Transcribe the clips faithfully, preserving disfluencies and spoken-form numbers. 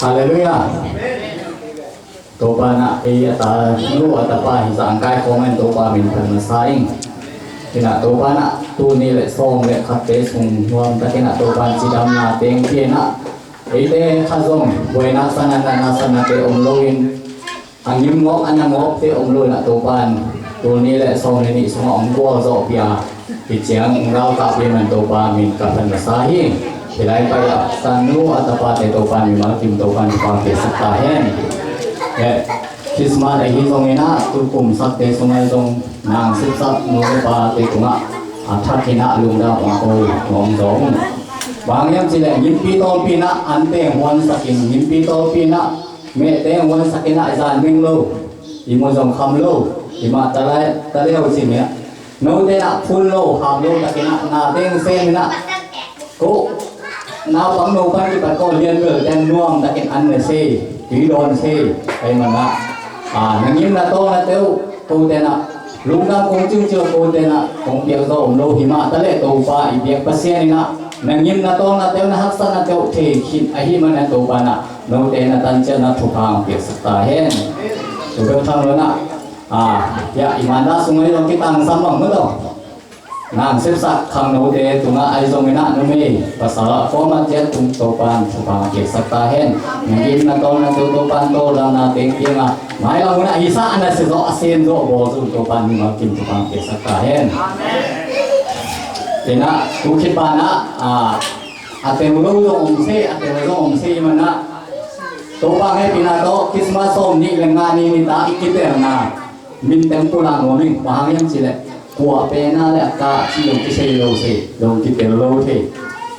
Halleluiah. Topa in ah ei a tanu a tapa hi zah hong kaikhawm in Topa min phat masa ing. In ah Topa in ah tul nih le sawm le khatte sung nuamtakin ah Topa in cidamna teng pia in ah eite khat zong buaina sana natna sanate om loin a ngim ngawp a na ngawpte om lo in ah Topa in tul nih le sawm le nih sungah hong gualzawhpih a, hih ciang hong galkapih man Topa min ka phat masa hi. Hih lai pai ah tanu a tapate Topa in mimal kim Topa in thupha piaksak ta hen. Eh, Christmas ahi zongin ah tukum sakte sungah zong nang sipsak nu le pate tungah a thakin ah lungdam hong ko nuam zaw ung. Bang hang hiam cih leh ngimpi tawlpi in ah ante huansakin, ngimpi tawlpi in ah mehte huansakin ah zan meng lo, i mu zong kham lo, i mah ta lai ta leu cin in ah note in ah phun lo ham lo takin ah na teng sem in ah ko naupang no pan kipat ko lianbel ten nuamtakin an ne se, tui dawn se. Ahih manin ah na ngimna tawlnate uh kote in ah lungdam kong ciuciu, kote in ah kong piakzaw om lo, hih mah ta leh Topa i biak Pasian in ah na ngimna tawlnate uh, na haksatnate uh thei khin ahih manin ah Topa in ah note na tancian na thupha hong piaksak ta hen. Tua bek tham lo in ah, ah, ya, i manna sungah zong kitangsam bang maw taw. Nang sepsak khangnote tungah ahi zongin ah numei pasal a kawm a ciat tung Topa in thupha piaksak ta hen. Na ngimna tawlnate uh Topa in tawldamna teng piang a, mailam hun ah hisa a na sia zawh a sem zawh bawl zong Topa in mimal kim thupha piaksak ta hen. Amen. Tena tu khit banah, ah, a tel lo zong om se, a tel lo zong om se i manah Topa hehpihna tawh Christmas sawm nih le nga ni nitak i kitelna min teng pulak nuam ing. Bang hang hiam cih leh kua pen a le a kah cih zong kisei lo se, zong kitel lo thei.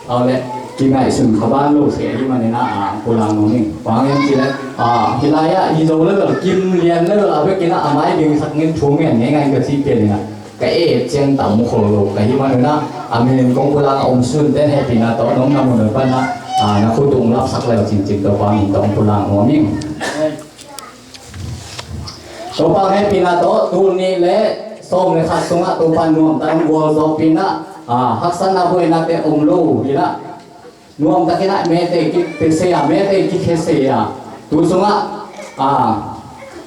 Aw le, kingaihsun kha ban lo se ahih manin ah, ah, pulak nuam ing. Bang hang hiam cih leh, ah, hih lai-ah hi zo level, kim lian level a bekin ah a mai dingsak ngen thu ngen ngeingai ka cih pen in ah ka et ciang tam khol lo ka hih manin ah, a min in kong pulak a om sun ten hehpihna tawh nong na mun pan ah, ah, na khut tung lapsak leu cincin Topa min tawh pulak nuam ing. Topa hehpihna tawh tul nih le sawm le khat sungah Topa nuamtak in gualzawhpih in ah, ah, haksatna buainate om lo hi in ah nuamtakin ah mete kipia sei a, mete kikhia sei a, tu sungah, ah,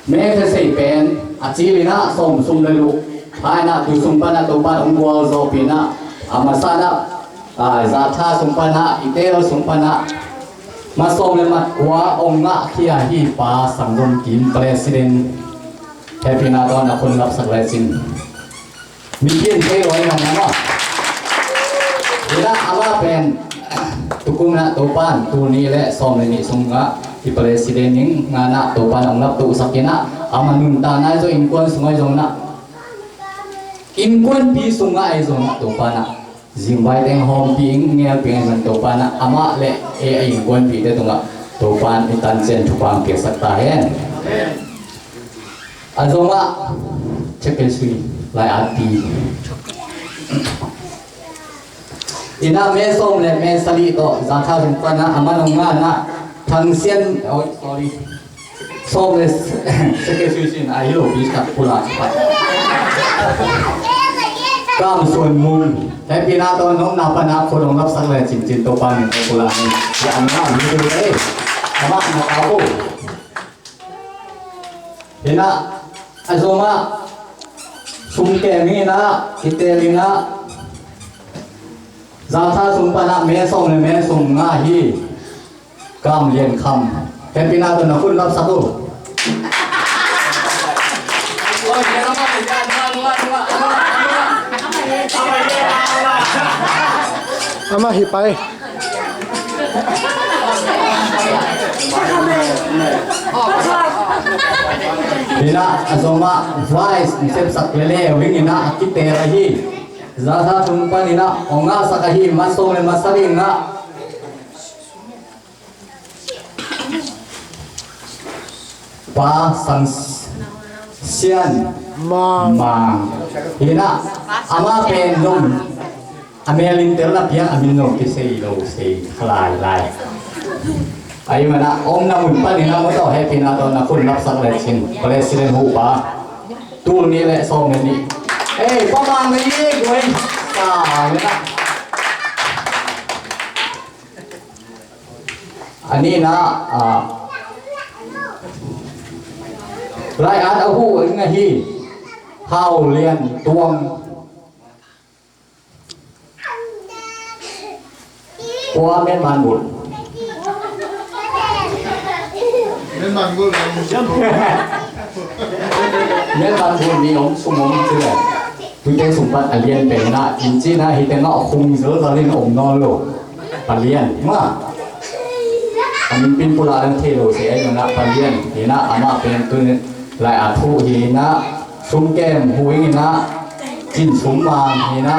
mete sei pen a cil in ah sawm sum le luk pha in ah tu sung pan ah Topa hong gualzawhpih in ah, a masa in ah, ah, zatha sung pan ah, i tel sung pan ah mat sawm le mat kua hong ngahkhia hi Pa Sang Zom Kim President, hehpihna tawh na khut lapsak lecin. Mipi in thei lo hi mah maw. Hi in ah amah pen tukum in ah Topa in tul nih le sawm le nih sungah i President in nga in ah Topa in hong laptohsak in ah, amah nuntakna ahi zong innkuan sungah ahi zong in ah, innkuanpi sungah ahi zong in ah Topa in ah zingvai teng hawmpih in, ngelpih in, Topa in ah amah le ei a innkuanpihte tungah Topa in i tancian thupha hong piaksak ta hen. A zomah Chakesui lai atpi in ah me sawm le me sali tawh zatha sung pan ah a man hong nga in ah Thang Sian, oh, sorry. Sawm le Chakesui sin a hi lo pi sak pulak sak. Kam Suan Mung, hehpihna tawh nong na pan ah khut hong lapsak le cincin Topa min tawh pulak ni. Ya ang na mi tu le. Amah na ka ko. Hi in ah a zomah sum kem hi in ah kitel hi in ah zatha sung pan ah me sawm le me sum nga hi. Kam Lian Kham. Hehpihna tawh na khut lapsak uh. Amah hi pai. Hi in ah a zomah Vice in sepsak lele wing in ah a kitel ahi. Zatha sung pan in ah hong ngahsak ahi, mat sawm le mat sali ngah. Pa Sang Sian Mang. Mang. Hi in ah, amah pen zong a mel in tel na piang a min zong kisei lo sei kha lai lai. Ahih manin ah om na mun panin ah maw tawh hehpihna tawh na khut lapsak lecin President Hupa tul nih le sawm le nih. Ei, Pa Mang na i guai sa hi in ah. A nihna, ah, lai-at a huh ding ahi Hau Lian Tuang. Kua Metman Bul. Metman Bul. Metman Bul ni om sung om ci le. Tuite sung pan a lian pen na, in ci na, hite ngah khung zelzel in om nawn lo. Palian, ma. A min pin pula ang thei lo se ai na, Palian. Hi na, amah pen tu ni lai-at huh hi na, sum kem huh hi na, cin sum mang hi na.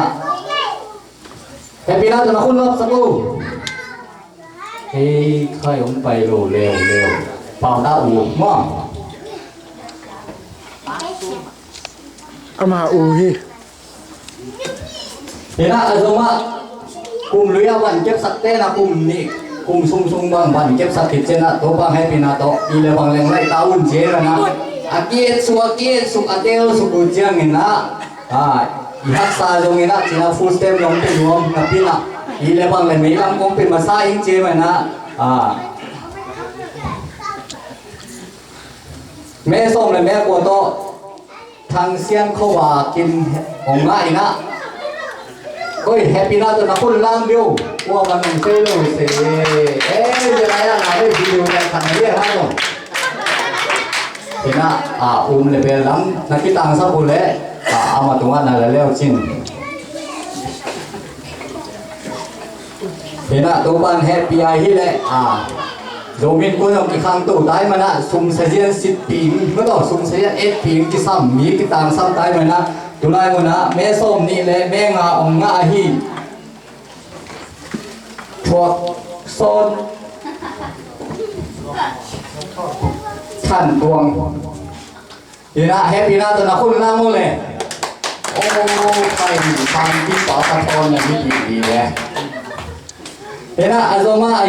Happy na tu na khun lap sa ko. Hei, khai ong pai lo leu leu. Pau ta u, ma. Ama u hi. Hi na, a zong ah kum lui a van kepsak te na kum nih, kum sung sung bang van kepsak khit ciang ah, Topa hehpihna tawh i le bang leng laih ta un ci hi na. A ki-et suk, a ki-et suk, a tel suk uh ciangin ah, a, i haksa zongin ah cina full stem long pe nuam napi na, i le bang le mei lam kong pe masa ing ci hi na. A, me sawm le me kua tawh Thang Sian Khua Kim hong ngah in ah. Koi, hehpihna tawh na khun lam dih o. Kua man hong sei lo se. Eh, zia lai ah na le video lai khat na liang ha tawh. Hi na, a, um le bel lam na kitangsap uh leh, a, amah tungah na la leu cin. Hi na, Topan hehpih a hi leh, a, Zomi Innkuan zong kikhangto tai man ah, sum sazian sitping, ma tawh, sum sazian etping kisam, mi kitangsam tai man ah, tulai mun ah me sawm nih le me nga ong ngah ahi Thuak Sawn Than Tuang. Hi na, hehpihna tawh na khun lam uh le. Oh, pai ni, sang ki pa ka thawn na hi ti ti le. Hi na, a zong ah, a